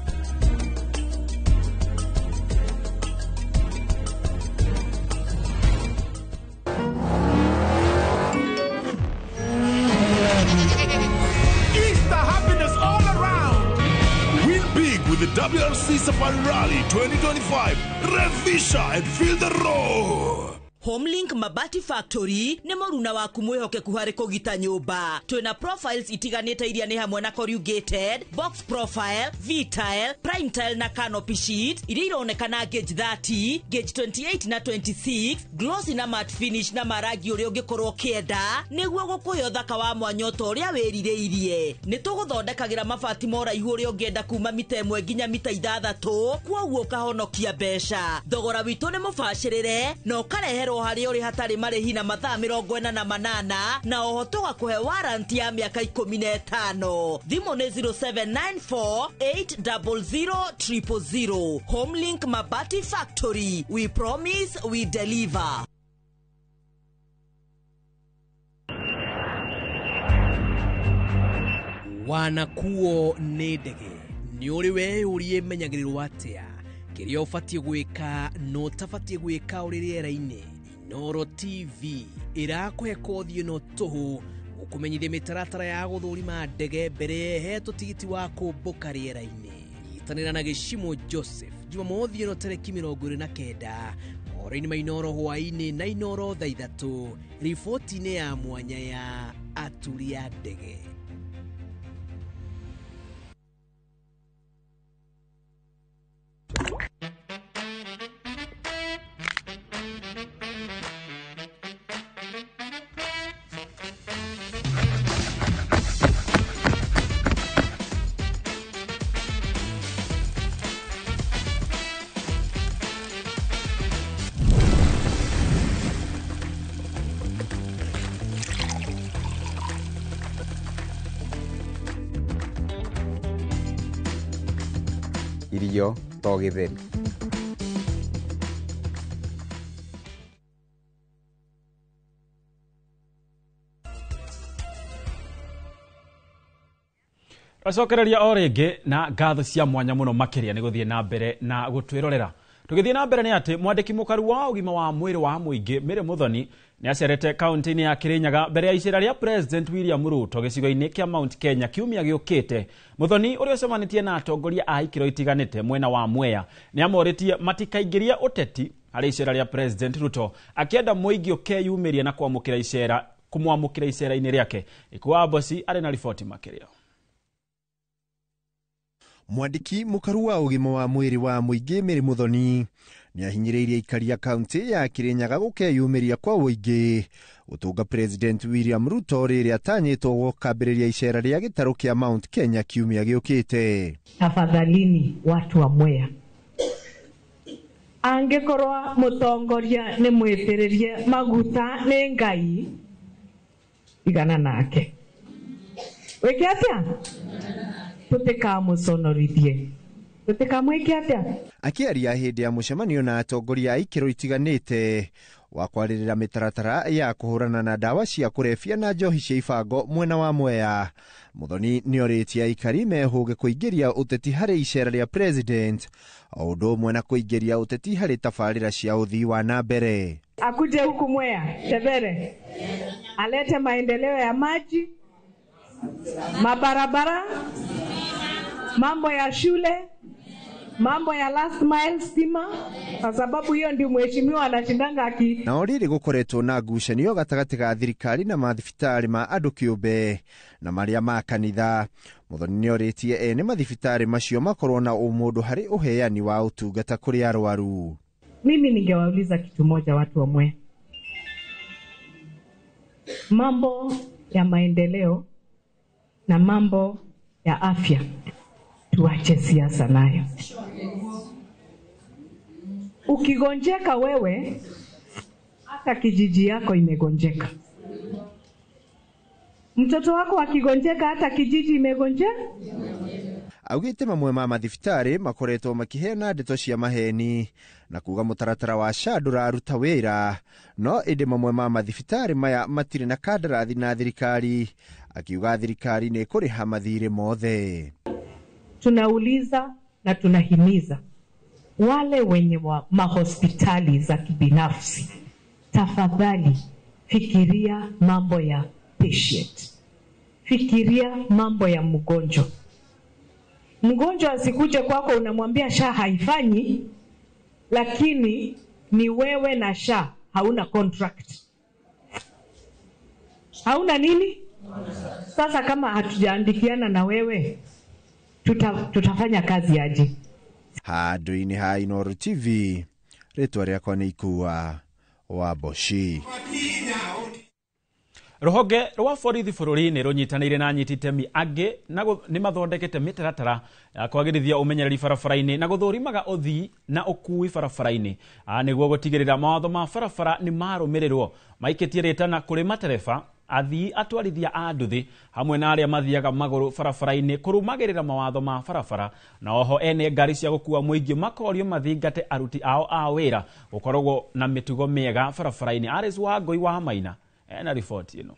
WRC Safari Rally 2025. Revisha and feel the roar. Homelink Mabati Factory nĩ mũruna waku mwĩhokeku harĩ kũgita nyũmba. Twĩna profiles itiganĩte iria nĩ hamwe na corrugated, box profile, V-tile, prime tile na canopy sheet iria ironekana gauge 30, gauge 28 na 26, glossy na matte finish na marangi ũrĩa ũngĩkorwo ũkĩenda nĩguo gũkũhe ũthaka wa mwanya ta ũrĩa wĩrirĩirie. Nĩ tũgũthondekagĩra mabati ma ũraihu ũrĩa ũngĩenda kuma mita 1 nginya mita 6, kwoguo ũkahonokia mbeca. Thogora witũ nĩ mũbacĩrĩre na ũkarehe harĩ ũrĩ hatarĩ marĩhi na mathaa 48 na oho tũgakũhe warranty ya mĩaka 15. Thimũ nĩ 0794 800 000. Homelink Mabati Factory, we promise we deliver. Wanakuo nĩ ndege nĩ ũrĩ weyũrie menyagĩrĩrwo atĩa kĩrĩa ũbatiĩ gwĩka na ũtabatiĩ gwĩka ũrĩ rĩera-inĩ. Inooro TV ĩrakũhe kothi ĩno tũhũ gũkũmenyithia mĩtaratara ya gũthũrima ndege mbere ĩhetwo tigiti wa kũmbũka rĩera-inĩ. Nyitanĩra na Gĩcimo Joseph Jumamothi ĩno tarĩki 29 mohoro-inĩ ma Inooro hwaĩ-inĩ na Inooro thaa 3 riboti-inĩ ya mwanya ya aturi a ndege. Irio to gĩtheri. Twacokereria o rĩngĩ na ngatho cia mwanya mũno makĩria nĩ gũthiĩ na mbere na gũtwĩrorera. Tũgĩthiĩ na mbere nĩ atĩ mwandĩki mũkaru wa ũgima wa mwĩrĩ wa mũingĩ Mary Muthoni nĩ acerete kaunti-inĩ ya Kirinyaga mbere ya icera rĩa President William Ruto gĩcigo-inĩ kĩa Mount Kenya kiumia gĩũkĩte. Muthoni ũrĩa ũcemanĩtie na atongoria a ikĩro itiganĩte mwena wa Mwea nĩ amorĩtie matikaingĩrie ũteti harĩ icera rĩa President Ruto, akĩenda mũingĩ ũkeyumĩria na kwamũkĩra icera kũmwamũkĩra icera-inĩ rĩake. Ikuwa Bosi arĩ na riboti makĩria. Mwandĩki mũkaru wa ũgima wa mwĩrĩ wa mũingĩ Mary Muthoni nĩ ahinyĩrĩirie aikari a kaunti ya Kirinyaga gũkeyumĩria kwa ũingĩ gũtũnga President William Ruto rĩrĩa atanyĩtwo gũkambĩrĩria icera rĩa gĩtarũ kĩa Mount Kenya kiumia gĩũkĩte. Tafadhalini watu wa Mwea, angĩkorwo mũtongoria nĩ mwĩtĩrĩrie maguta nĩ Ngai, igana nake. Wĩke atĩa? Tũtikamuconorithie, tũtikamwĩke atĩa? Akĩaria hĩndĩ ya mũcemanio na atongoria a ikĩro itiganĩte wa kwarĩrĩra mĩtaratara ya kũhũrana na ndawa cia kũrebia na njohi cia ibango mwena wa Mwea, Muthoni nĩorĩtie aikari mehũge kũingĩria ũteti harĩ icera rĩa President o ũndũ ũmwe na kũingĩria ũteti harĩ tabarĩra cia ũthii wa na mbere. Akuje huku Mwea Tebere alete maendeleo ya maji, mabarabara, mambo ya shule, mambo ya last mile stima, kwa sababu hiyo ndio mheshimiwa anashindanga aki. Na o rĩrĩ gũkoretwo na ngucanio gatagatĩ ga thirikari na mathibitarĩ ma andũ kĩũmbe na marĩa ma kanitha, Muthoni nĩorĩtie ene mathibitarĩ macio makorwo na ũmũndũ harĩ ũheani wa ũtungata kũrĩ arwaru. Mimi ningewauliza kitu moja watu wa Mwea. Mambo ya maendeleo na mambo ya afya tuache siasa nayo. Ukigonjeka wewe, hata kijiji yako imegonjeka. Mtoto wako akigonjeka, hata kijiji imegonjeka. Augĩte mamwe ma mathibitarĩ makoretwo makĩheana ndeto cia maheni na kuga mũtaratara wa SHA ndũraruta wĩra, no ĩndĩ mamwe ma mathibitarĩ maya matirĩ na kandarathi na thirikari, akiuga thirikari nĩ ĩkũrĩha mathirĩ mothe. Tunauliza na tunahimiza wale wenye wa mahospitali za kibinafsi, tafadhali fikiria mambo ya patient, fikiria mambo ya mgonjwa. Mgonjwa asikuje kwako unamwambia SHA haifanyi, lakini ni wewe na SHA hauna contract. Hauna nini? Sasa kama hatujaandikiana na wewe, tutafanya kazi aje? Handũ-inĩ ha Inooro TV, rĩtwa rĩakwa nĩ Ikua wa Boshi. Rũhonge rwa borithi bũrũri-inĩ rũnyitanĩire na anyiti itemi angĩ na nĩ mathondekete mĩtaratara ya kwagĩrithia ũmenyereri barabara-inĩ na gũthũrimaga ũthii na ũkui barabara-inĩ nĩguo gũtigĩrĩra mawatho ma barabara nĩ marũmĩrĩrwo. Maikĩtie rĩtana kũrĩ matereba, athii, atwarithia a nduthi hamwe na arĩa mathiaga magũrũ barabara-inĩ kũrũmagĩrĩra mawatho ma barabara, na oho ene ngari cia gũkua mũingĩ makorio mathingate aruti ao a wĩra gũkoragwo na mĩtugo mĩega barabara-inĩ. Aris Wangũi wa Maina ena riboti ĩno.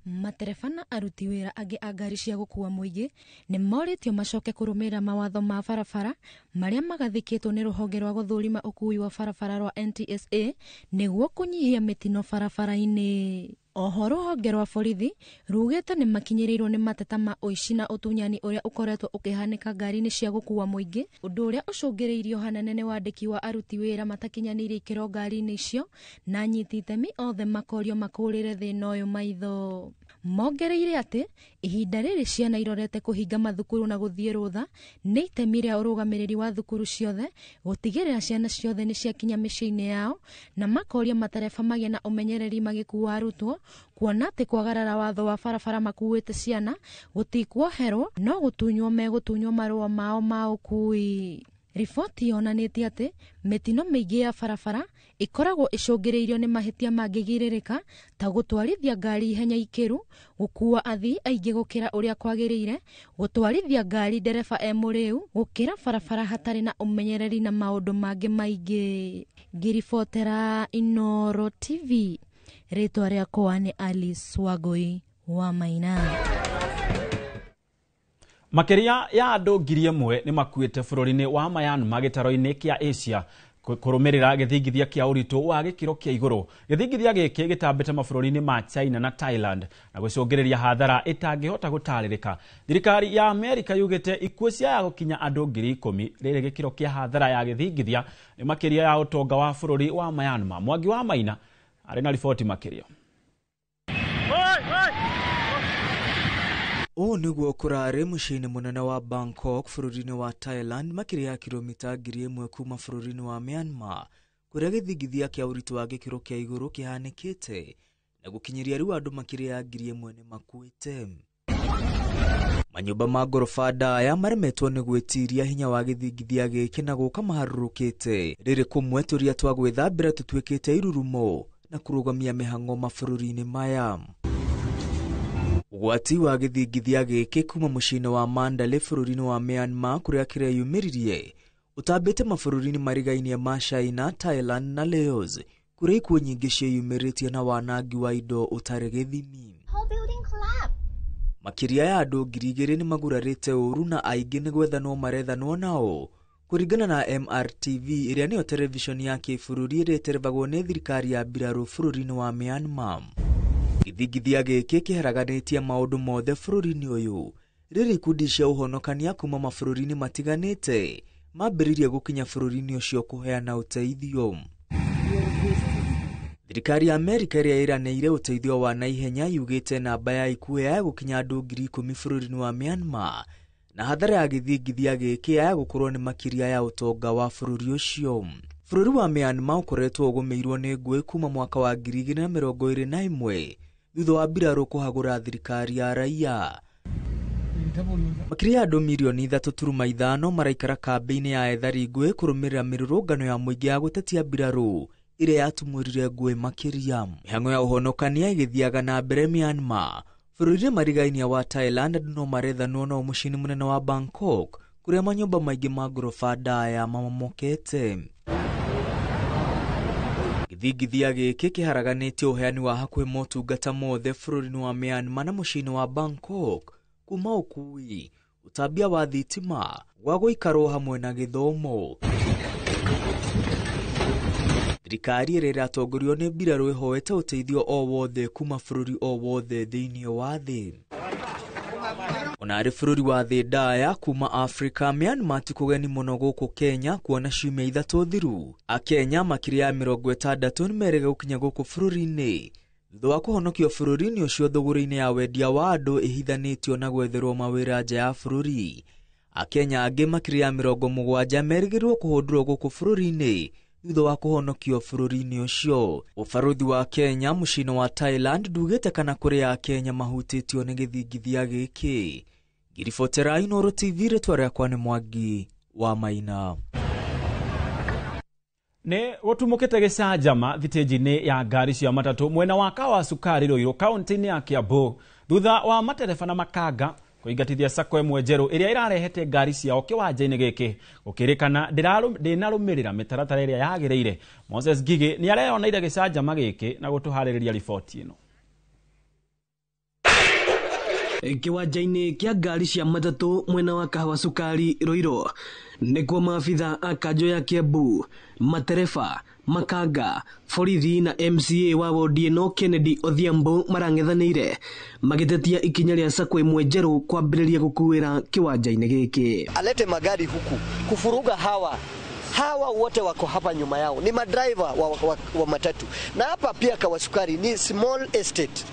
Matereba na aruti wĩra angĩ a ngari cia gũkua mũingĩ nĩ morĩtio macoke kũrũmĩrĩra mawatho ma barabara marĩa magathĩkĩtwo nĩ rũhonge rwa gũthũrima ũkui wa barabara rwa NTSA nĩguo kũnyihia mĩtino barabara-inĩ. Oho rũhonge rwa borithi rugĩte nĩ makinyĩrĩirwo nĩ mateta ma ũici na ũtunyani ũrĩa ũkoretwo ũkĩhanĩka ngari-inĩ cia gũkua mũingĩ, ũndũ ũrĩa ũcũngĩrĩirio hanene nĩ wandĩki wa aruti wĩra matakinyanĩirie ikĩro ngari-inĩ icio, na anyiti itemi othe makorio makũrĩre thĩna ũyũ maitho. Mongereire atĩ ihinda rĩrĩ ciana irorete kũhinga mathukuru na gũthiĩ rũtha nĩ itemi rĩa ũrũgamĩrĩri wa thukuru ciothe gũtigĩrĩra ciana ciothe nĩ ciakinya mĩciĩ-inĩ yao, na makoria matereba magĩe na ũmenyereri magĩkua arutwo, kuona atĩ kwagarara watho wa barabara makuĩte ciana gũtikuoherwo no gũtunywo megũtunywo marũa mao ma ũkui. Riboti yonanĩtie atĩ mĩtino mĩingĩ ya barabara ĩkoragwo ĩcũngĩrĩirio nĩ mahĩtia mangĩgirĩrĩka ta gũtwarithia ngari ihenya ikĩru, gũkuua athii aingĩ gũkĩra ũrĩa kwagĩrĩire, gũtwarithia ngari ndereba e mũrĩu, gũkĩra barabara hatarĩ na ũmenyereri na maũndũ mangĩ maingĩ. Ngĩribotera Inooro TV, rĩtwa rĩakwa nĩ Alice Wangui wa Maina. Makĩria ya andũ 1,000 nĩ makuĩte bũrũri-inĩ wa Myanmar gĩtaro-inĩ kĩa Asia kũrũmĩrĩra gĩthingithia kĩa ũritũ wa gĩkĩro kĩa igũrũ. Gĩthingithia gĩkĩ gĩtambĩte mabũrũri-inĩ ma China na Thailand na gũcũngĩrĩria hathara ĩtangĩhota gũtarĩrĩka. Thirikari ya Amerika yugĩte ikuũ ciaya gũkinya andũ 10,000 rĩrĩ gĩkĩro kĩa hathara ya gĩthingithia nĩ makĩria ya ũtonga wa bũrũri wa Myanmar. Mwangi wa Maina arĩ na riboti makĩria. Ũũ nĩguo kũrarĩ mũciĩ-inĩ mũnene wa Bangkok bũrũri-inĩ wa Thailand makĩria ya kilomita 1,000 kuma bũrũri-inĩ wa Myanmar kũrĩa gĩthingithia kĩa ũritũ wa gĩkĩro kĩa igũrũ kĩhanĩkĩte na gũkinyĩria rĩu andũ makĩria ya 1,000 nĩ makuĩte. Manyũmba ma ngoroba ndaya maremetwo nĩ gwĩtiria hinya wa gĩthingithia gĩkĩ na gũka maharũrũkĩte rĩrĩ kũmwe tũria twa gwĩthambĩra tũtuĩkĩte irurumo na kũrũgamia mĩhang'o mabũrũri-inĩ maya. Ũgwati wa gĩthingithia gĩkĩ kuma mũciĩ-inĩ wa Mandalay bũrũri-inĩ wa Myanmar kũrĩa kĩreyumĩririe ũtambĩte mabũrũri-inĩ marigainie ma China, Thailand na Laos kũrĩa ikuũ nyingĩ ciĩyumĩrĩtie na wanangi wa indo ũtarĩ gĩthimi. Makĩria ya andũ 2,000 nĩ magurarĩte ũru na aingĩ nĩ gwethanwo marethanwo nao kũringana na MRTV ĩrĩa nĩyo televishoni ya kĩbũrũri ĩrĩa ĩterebagwo nĩ thirikari ya mbirarũ bũrũri-inĩ wa Myanmar. Gĩthingithia gĩkĩ kĩharaganĩtie maũndũ mothe bũrũri-inĩ ũyũ rĩrĩ ikundi cia ũhonokania kuma mabũrũri-inĩ matiganĩte mambĩrĩirie gũkinya bũrũri-inĩ ũcio kũheana ũteithio. Thirikari ya Amerika ĩrĩa ĩranĩire ũteithio wa naihenya yugĩte namba ya ikuũ ya gũkinya andũ 10,000 bũrũri-inĩ wa Myanmar na hathara ya gĩthingithia gĩkĩ ya gũkorwo nĩ makĩria ya ũtonga wa bũrũri ũcio. Bũrũri wa Myanmar ũkoretwo ũgũmĩirwo nĩ ngũĩ kuma mwaka wa 2021 thutha wa mbirarũ kũhagũra thirikari ya raia. Makĩria ya andũ mirioni 3.5 maraikara kambĩ-inĩ ya ethari ngũĩ kũrũmĩrĩra mĩrũrũngano ya mũingĩ ya gũtetia mbirarũ ĩrĩa yatumũrire ngũĩ makĩria. Mĩhang'o ya ũhonokania ĩgĩthiaga na mbere Myanmar. Bũrũri-inĩ marigainia wa Thailand andũ no marethanwo nao mũciĩ-inĩ mũnene wa Bangkok kũrĩa manyũmba maingĩ ma ngoroba ndaya mamomokete. Gĩthingithia gĩkĩ kĩharaganĩtie ũheani wa hakuhĩ motungata mothe bũrũri-inĩ wa Myanmar na mũciĩ-inĩ wa Bangkok kuma ũkui, ũtambia wa thitima, gwa gũikarwo hamwe na gĩthomo. Thirikari ĩrĩa ĩratongorio nĩ mbirarũ ĩhoete ũteithio o wothe kuma bũrũri o wothe thĩinĩ wa thĩ. Ona arĩ bũrũri wa thĩ ndaya kuma Afrika, Myanmar ti kũgeni mũno gũkũ Kenya kuona ciumia 3 thiru. Akenya makĩria ya 60 nĩ merĩga gũkinya gũkũ bũrũri-inĩ thutha wa kũhonokio bũrũri-inĩ ũcio thũgũrĩ-inĩ ya wendia wa andũ ĩhithanĩtio na gwetherwo mawĩra nja ya bũrũri. Akenya angĩ makĩria ya 70 merĩgĩrĩrwo kũhũndũrwo gũkũ bũrũri-inĩ thutha wa kũhonokio bũrũri-inĩ ũcio. Ũbarũthi wa Kenya mũciĩ-inĩ wa Thailand ndugĩte kana kũrĩ Akenya mahutĩtio nĩ gĩthingithia gĩkĩ. Ngiribotera Inooro TV, rĩtwa rĩakwa nĩ Mwangi wa Maina. Nĩ gũtumũkĩte gĩcanjama thitĩnji-inĩ ya ngari cia matatũ mwena wa Kawa Sukari Ruiru kaunti-inĩ ya Kiambu thutha wa matereba na makanga kũingatithia sacco ĩmwe njerũ ĩrĩa ĩrarehete ngari ciao kĩwanja-inĩ gĩkĩ gũkĩrĩkana ndĩnarũmĩrĩra mĩtaratara ĩrĩa yagĩrĩire. Moses Ngigĩ nĩ areyoneire gĩcanjama gĩkĩ na gũtũharĩrĩria riboti ĩno. Kĩwanja-inĩ kĩa ngari cia matatũ mwena wa Kahawa Sukari Ruiru nĩkuo maabitha a kanjũ ya Kiambu, matereba, makanga, borithi na MCA wa wodi ĩno Kennedy Odhiambo marang'ethanĩire magĩtetia ikinya rĩa sacco ĩmwe njerũ kwambĩrĩria gũkuĩra kĩwanja-inĩ gĩkĩ. Alete magari huku kufuruga hawa wote wako hapa nyuma yao ni madriver wa matatu, na hapa pia Kahawa Sukari ni small estate.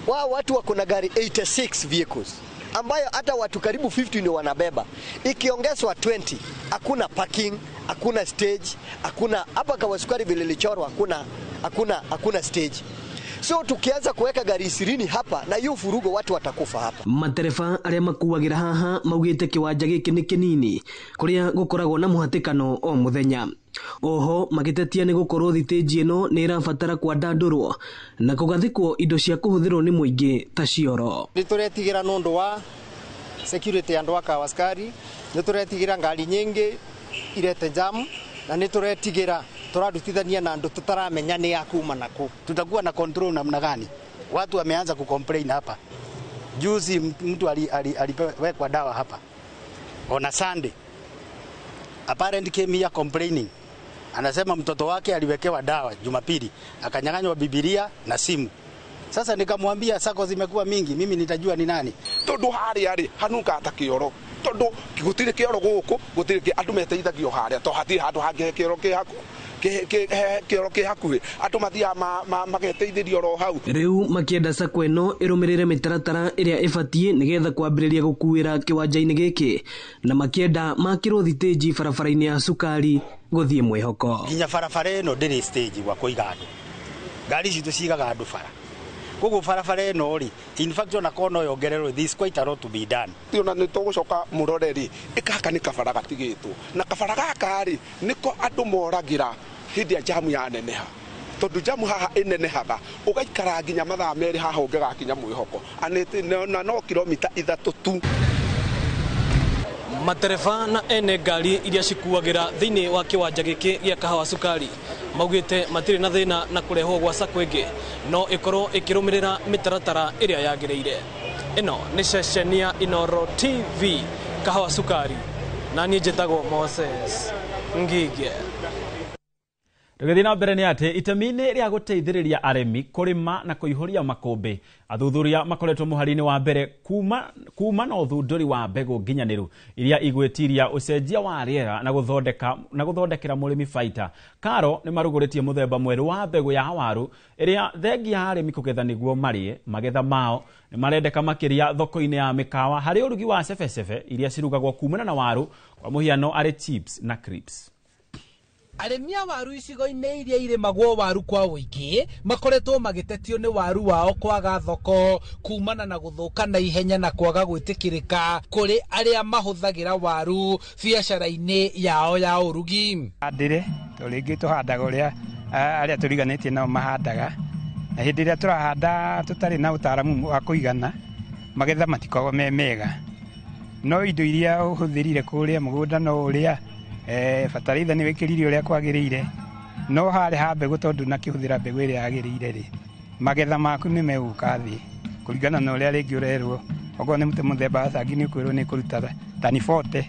Wao watu wako na gari 86 vehicles ambayo hata watu karibu 50 ndio wanabeba. Ikiongezwa 20, hakuna parking, hakuna stage, hakuna hapa Kahawa Sukari vile ilichorwa, hakuna stage. So tukianza kuweka gari 20 hapa na hiyo furugo, watu watakufa hapa. Matereba arĩa makuagĩra haha maugĩte kĩwanja gĩkĩ nĩ kĩnini kũrĩa gũkoragwo na mũhatĩkano o mũthenya. Oho magĩtetia nĩ gũkorwo thitĩnji ĩno nĩ ĩrabatara kwandandũrwo na kũgathĩkwo indo cia kũhũthĩrwo nĩ mũingĩ ta cioro. Nĩ tũretigĩra nũndũ wa security andũ a Kahawa Sukari, nĩ tũretigĩra ngari nyingĩ irete jam, na nĩ tũretigĩra tũrarutithania na andũ tũtaramenya nĩ a kuma na kũ. Tutakuwa na control namna gani? Watu wameanza kucomplain hapa. Juzi mtu aliwekwa dawa hapa on a Sunday. A parent came here complaining. Anasema mtoto wake aliwekewa dawa Jumapili, akanyang'anywa Biblia na simu. Sasa nikamwambia sako zimekuwa mingi, mimi nitajua ni nani. Tondu haria ri hanuka ta kioro. Tondu gutire kioro guku, gutire andu meteithagio haria, to hatire handu hangi kioro ki haku. Kioro ki hakuhi andu mathiaga mageteithĩrio oro hau. Rĩu makĩenda sacco ĩno ĩrũmĩrĩre mĩtaratara ĩrĩa ĩbatiĩ nĩgetha kwambĩrĩria gũkuĩra kĩwanja-inĩ gĩkĩ, na makĩenda makĩrwo thitĩnji barabara-inĩ ya Cukari gũthiĩ Mwĩhoko. Nginya barabara ĩno ndĩrĩ stage gwa kũiga andũ, ngari citũ cigaga andũ bara, koguo barabara ĩno rĩ, in fact ona korwo no yongererwo, this quite a lot to be done. Ona nĩ tũgũcoka mũrore rĩ, gaka nĩ kabara gatigĩtwo, na kabara gaka rĩ nĩko andũ moragĩra hĩndĩ ya jamu yaneneha, tondũ jamu haha ĩnenehaga ũgaikara nginya mathaa 2 haha ũngĩgakinya Mwĩhoko, na no kilomita 3 tu. Matereba na ene ngari iria cikuagĩra thĩinĩ wa kĩwanja gĩkĩ gĩa Kahawa Sukari maugĩte matirĩ na thĩna na kũrehwo gwa sacco ĩngĩ, no ĩkorwo ĩkĩrũmĩrĩra mĩtaratara ĩrĩa yagĩrĩire. Ĩno nĩ ceceni ya Inooro TV Kahawa Sukari, na niĩ njĩtagwo Moses Ngige. Tũgĩthiĩ na mbere nĩ atĩ itemi-inĩ rĩa gũteithĩrĩria arĩmi kũrĩma na kũihũria makũmbĩ, athuthuria makoretwo mũhari-inĩ wa mbere kuma na ũthundũri wa mbegũ nginyanĩru iria igwĩtiria ũcenjia wa rĩera na gũthondekera mũrĩmi baita. Karo nĩ marugũrĩtie mũthemba mwerũ wa mbegũ ya waru ĩrĩa thengia ya arĩmi kũgetha nĩguo marĩe magetha mao nĩ marendeka makĩria thoko-inĩ ya mĩkawa harĩ ũrugi wa cebecebe iria cirugagwo kumana na waru, kwa mũhiano arĩ chips na crisps. Arĩmi a waru icigo-inĩ iria irĩmagwo waru kwa ũingĩ makoretwo magĩtetio nĩ waru wao kwaga thoko kumana na gũthũka na ihenya na kwaga gwĩtĩkĩrĩka kũrĩ arĩa mahũthagĩra waru biacara-inĩ yao ya ũrugi. Handĩre to rĩngĩ tũhandaga ũrĩa arĩa tũriganĩtie nao mahandaga, na hĩndĩ ĩrĩa tũrahanda tũtarĩ na ũtaaramu wa kũigana magetha matikoragwo me mega, no indo iria ũhũthĩrire kũrĩa mũgũnda no ũrĩa bataraitha nĩ wĩkĩrire ũrĩa kwagĩrĩire, no harĩ ha mbegũ tondũ nakĩhũthĩra mbegũ ĩrĩa yagĩrĩire rĩ, magetha maku nĩ megũka thĩ kũringana na ũrĩa rĩngĩ ũrerwo. Okorwo nĩ mũtĩ mũthemba wa cangi nĩ ũkwĩrwo nĩ kũruta tani 40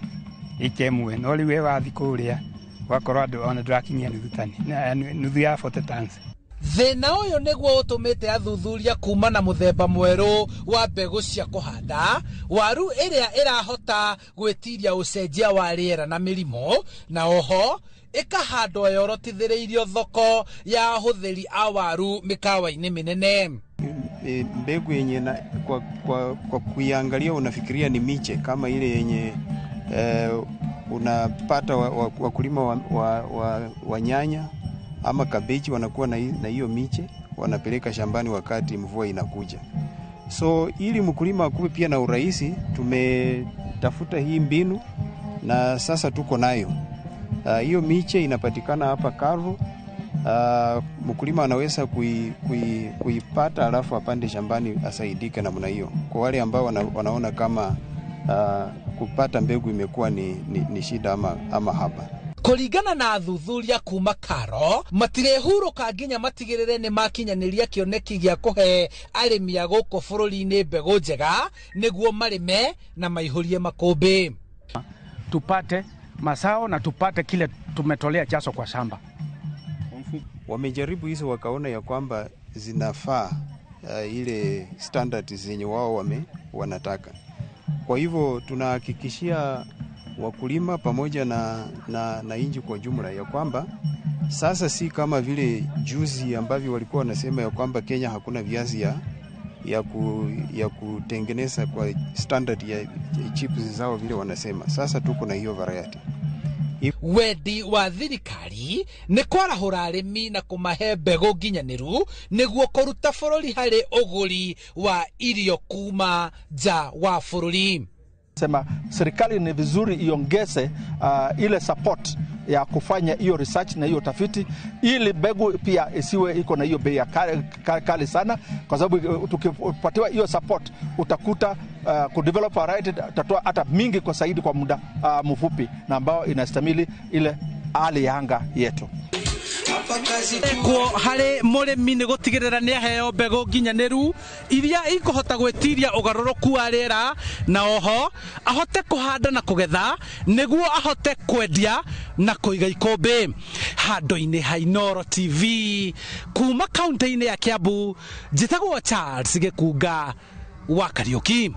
ĩka ĩmwe, no rĩu we wathiĩ kũrĩa ũgakorwo andũ ona ndũrakinyia nuthu ya 40 tons. Thĩna ũyũ nĩguo ũtũmĩte athuthuria kuma na mũthemba mwerũ wa mbegũ cia kũhanda waru ĩrĩa ĩrahota gwĩtiria ũcenjia wa rĩera na mĩrimũ, na oho ĩkahandwo yorotithĩrĩirio thoko ya ahũthĩri a waru mĩkawa-inĩ mĩnene. Mbegu yenye kwa kuiangalia unafikiria ni miche kama ile yenye unapata wakulima wa nyanya ama kabeji wanakuwa na hiyo miche wanapeleka shambani wakati mvua inakuja. So ili mkulima akuwe pia na urahisi, tumetafuta hii mbinu na sasa tuko nayo. Hiyo miche inapatikana hapa Karu. Mkulima anaweza kuipata alafu apande shambani asaidike namna hiyo. Kwa wale ambao wanaona kama kupata mbegu imekuwa ni shida ama haba. Kũringana na athuthuria kuma Karo, matirehurũka nginya matigĩrĩre nĩ makinyanĩria kĩoneki gĩa kũhe arĩmi a gũkũ bũrũri-inĩ mbegũ njega nĩguo marĩme na maihũrie makũmbĩ. Tupate mazao na tupate kile tumetolea jaso kwa shamba. Wamejaribu hizo wakaona ya kwamba zinafaa ile standard zenye wao wanataka. Kwa hivyo tunahakikishia wakulima pamoja na inji kwa jumla ya kwamba sasa si kama vile juzi ambavyo walikuwa wanasema ya kwamba Kenya hakuna viazi ya kutengeneza kwa standard ya chips zao vile wanasema. Sasa tuko na hiyo variety. Wendi wa thirikari nĩ kwarahũra arĩmi na kũmahe mbegũ nginyanĩru nĩguo kũruta bũrũri harĩ ũgũri wa irio kuma nja wa bũrũri. Sema serikali ni vizuri iongeze ile support ya kufanya hiyo research na hiyo utafiti, ili mbegu pia isiwe iko na hiyo bei ya kali sana, kwa sababu tukipatiwa hiyo support utakuta kudevelop variety tutatoa hata mingi kwa zaidi kwa muda mfupi, na ambao inastahimili ile hali ya anga yetu. Kuo harĩ mũrĩmi nĩ gũtigĩrĩra nĩ aheo mbegũ nginyanĩru iria ikũhota gwĩtiria ũgarũrũku wa rĩera, na oho ahote kũhanda na kũgetha nĩguo ahote kwendia na kũiga ikũmbĩ. Handũ-inĩ ha Inooro TV kuma kaunti-inĩ ya Kiambu, njĩtagwo Charles Gĩkunga wa Kariũki.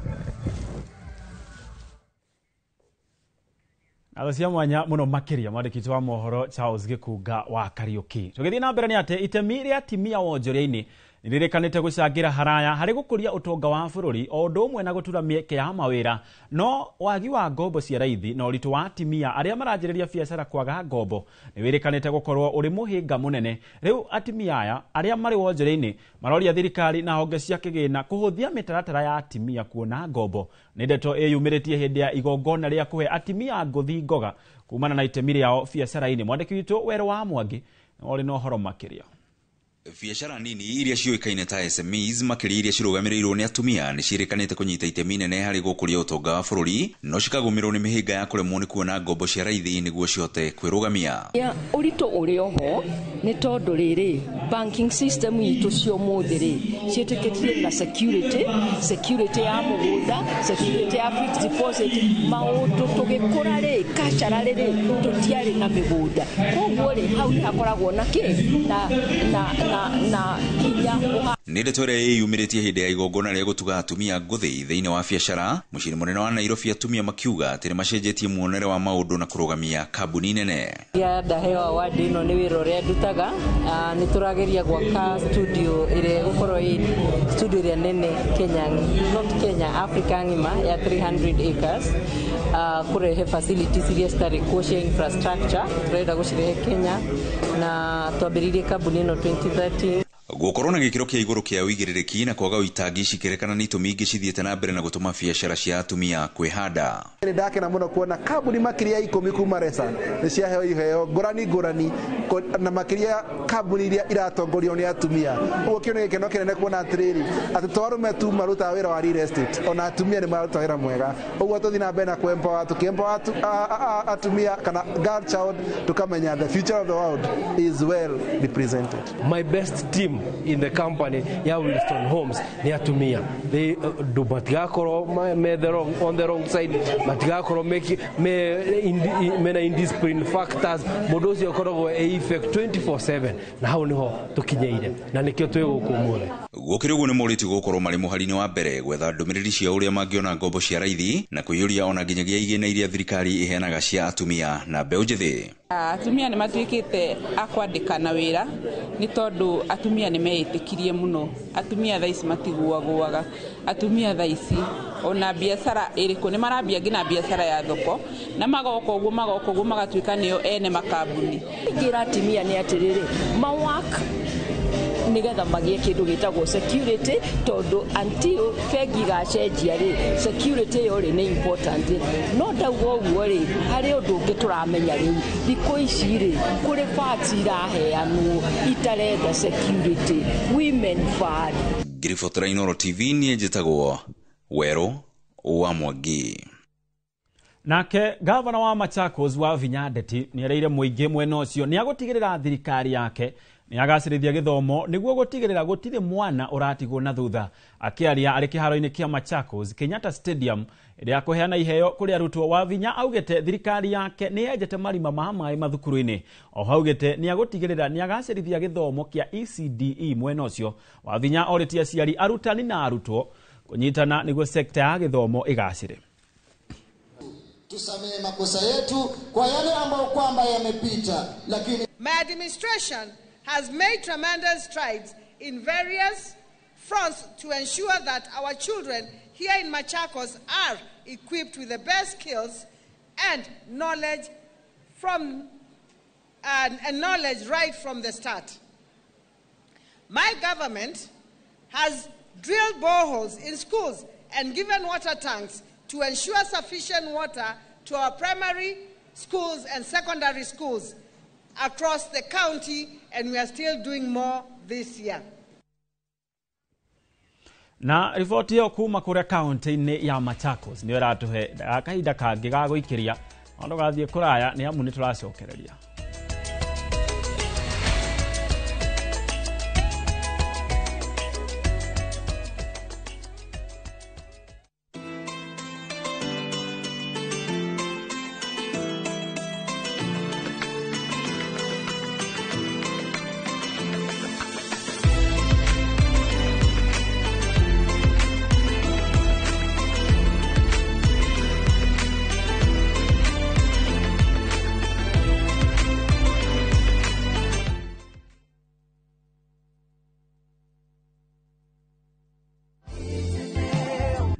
Ngatho cia mwanya muno makiria mwandĩki wa mohoro Charles Gĩkunga wa Kariũki. Tũgĩthiĩ na mbere nĩ atĩ itemi rĩa atumia wonjoria-inĩ nĩrĩrĩkanĩte gũcangĩra haraya harĩ gũkũria ũtonga wa bũrũri o ũndũ ũmwe na gũtura mĩeke ya mawĩra, no wagi wa ngombo cia raithi na ũritũ wa atumia arĩa maranjĩrĩria biacara kwaga ngombo nĩ wĩrĩkanĩte gũkorwo ũrĩ mũhĩnga mũnene. Rĩu atumia aya arĩa marĩ wonjoria-inĩ maroria thirikari na honge cia kĩgĩna kũhũthia mĩtaratara ya atumia kuona ngombo. Nĩ ndeto ĩyumĩrĩtie hĩndĩ ya igongona rĩa kũhe atumia ngũthi ngoga kumana na itemi rĩao biacara-inĩ. Mwandĩki witũ Werũ wa Mwangi ũrĩ na ũhoro makĩria. Biacara nini iria ciũĩkaine ta SMEs makĩria iria cirũgamĩrĩirwo nĩ atumia nĩ ciĩrĩkanĩte kũnyita itemi nene harĩ gũkũria ũtonga wa bũrũri, no cikagũmĩrwo nĩ mĩhĩnga ya kũremwo nĩ kuona ngombo cia raithi nĩguo cihote kwĩrũgamia. Ũritũ ũrĩ oho nĩ tondũ rĩrĩ banking system itũ cia ũmũthĩ rĩ ciĩtĩkĩtie na security ya mũgũnda, security ya fixed deposit, maũndũ tũgĩkũra rĩ culturally rĩ tũtiarĩ na mĩgũnda, koguo rĩ hau nĩ hakoragwo na kĩ na na hinya. Nĩ ndeto ĩrĩa ĩyumĩrĩtie hĩndĩ ya igongona rĩa gũtuga atumia ngũthi thĩinĩ wa biacara mũciĩ mũnene wa Nairobi, atumia makiuga atĩ nĩmacenjetie muonere wa maũndũ na kũrũgamia kambuni nene. Ndaheo award ĩno nĩ wĩra ũrĩa ndutaga, nĩ tũrageria gwaka studio ĩrĩa ĩgũkorwo ĩ studio ĩrĩa nene Kenya, not Kenya, Africa ng'ima ya 300 acres, kũrehe facilities iria citarĩ kuo cia infrastructure tũrenda gũcirehe Kenya, na twambĩrĩirie kambuni ĩno 2013. Gũkorwo na gĩkĩro kĩa igũrũ kĩa ũigĩrĩrĩki na kwaga ũitangi cikĩrekana nĩ itũmi ingĩ cithiĩte na mbere na gũtũma biacara cia atumia kwĩhanda. Nĩ ndakena mũno kuona kambuni makĩria 10 kuma Resa nĩ ciaheo iheo ngũrani ngũrani, na makĩria kambuni iria iratongorio nĩ atumia. Ũguo kĩo nĩ gĩkeno kĩnene kuona atĩrĩrĩ atĩ to arũme tu marutaga wĩra wa real estate, ona atumia nĩ mararuta wĩra mwega. Ũguo tũthiĩ na mbere na kũ-empower, tũkĩ-empower atumia kana girl child, tukamenya the future of the world is well represented. My best team in the company ya Wilson Homes ni atumia. They do matigakorwo me the wrong, on the wrong side, matigakorwo mena indiscipline factors, mũndũ ũcio akoragwo e effect 24/7, na hau niho tũkinyeire na nĩkĩo twĩ gũkũ ũmũthĩ. Gũkĩrĩ ũguo nĩ morĩtio gũkorwo marĩ mũhari-inĩ wa mbere gwetha ndũmĩrĩri cia ũrĩa mangĩona ngombo cia raithi na kũiyũria ona nginyagia igĩna iria thirikari ĩheanaga cia atumia na mbeũ njĩthĩ. Atumia nĩ matuĩkĩte a kwandĩkana wĩra nĩ tondũ atumia nĩ meĩtĩkirie mũno. Atumia thaa ici matiguaguaga, atumia thaa ici ona biacara ĩrĩkũ nĩ marambia nginya biacara ya thoko, na magoka ũguo magatuĩka nĩo ene makambuni. Ingĩra atumia nĩ atĩrĩrĩ, mawak nigetha magie kindu gitagwo security, tondu until bengi igacenjia ri security iyo ri ni important. No ndauga ũguo ri hari undu ungi turamenya riu thiku ici ri kuri funds iraheanwo itarenda security, women fund. Ngiribotera Inooro TV niĩ njĩtagwo Werũ wa Mwangi. Nake gavana wa Machakos wa Vinya Ndeti nĩereire mũingĩ mwena ũcio nĩagũtigĩrĩra thirikari yake nĩagacĩrithia gĩthomo nĩguo gũtigĩrĩra gũtirĩ mwana ũratigwo na thutha. Akĩaria arĩ kĩharo-inĩ kĩa Machakos Kenyatta Stadium ĩrĩa kũheana iheo kũrĩ arutwo, wa Vinya augĩte thirikari yake nĩyenjete marima ma maĩ mathukuru-inĩ. Oho augĩte nĩagũtigĩrĩra nĩagacĩrithia gĩthomo kĩa ECDE mwena ũcio. Wa Vinya orĩtie aciari, arutani na arutwo kũnyitana nĩguo sekta ya gĩthomo ĩgacĩre. Tusamehe makosa yetu kwa yale ambayo kwamba yamepita, lakini my administration has made tremendous strides in various fronts to ensure that our children here in Machakos are equipped with the best skills and knowledge from and knowledge right from the start. My government has drilled boreholes in schools and given water tanks to ensure sufficient water to our primary schools and secondary schools across the county, and we are still doing more this year. Na riboti ĩyo kuma kũrĩa kaunti-inĩ ya Machakos nĩyo ĩratũhe kahinda kangĩ ga gũikĩria no ndũgathiĩ kũraya nĩ amu nĩ tũracokereria.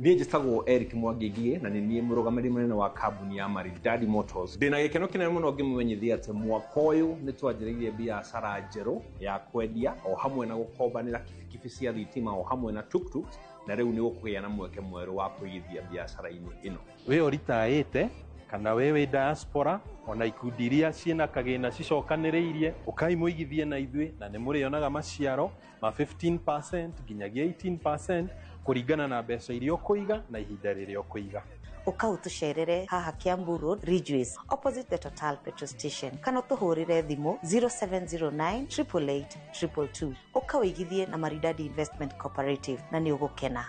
Niĩ njĩtagwo Eric Mwangi na nĩ niĩ mũrũgamĩrĩri mũnene wa kambuni ya Maridadi Motors. Ndĩna gĩkeno kĩnene mũno ngĩmũmenyithia atĩ mwaka ũyũ nĩ twanjĩrĩirie biacara njerũ ya kwendia o hamwe na gũkombanĩra kibikibi cia thitima o hamwe na tuktuks, na rĩu nĩ gũkũgĩa na mweke mwerũ wa kũigithia biacara-inĩ ĩno. Wĩ ũritaĩte kana we wĩ diaspora ona ikundi iria ciĩna kagĩna cicokanĩrĩirie, ũkai mũigithie na ithuĩ na nĩ mũrĩonaga maciaro ma 15% nginyagia 18% kũringana na mbeca iria ũkũiga na ihinda rĩrĩa ũkũiga. Ũka ũtũcerere haha Kiambu Road, Ridgeways, opposite the Total petrol station, kana ũtũhũrĩre thimũ 0709 888 222. Ũka ũigithie na Maridadi Investment Cooperative na nĩ ũgũkena.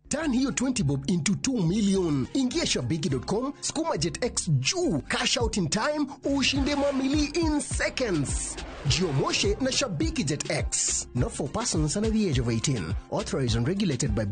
Turn hiyo 20 bob into 2 million. Ingia shabiki.com, skuma Jet X juu, cash out in time, ushinde mamili in seconds. Jiomoshe na Shabiki Jet X. Not for persons under the age of 18. Authorized and regulated by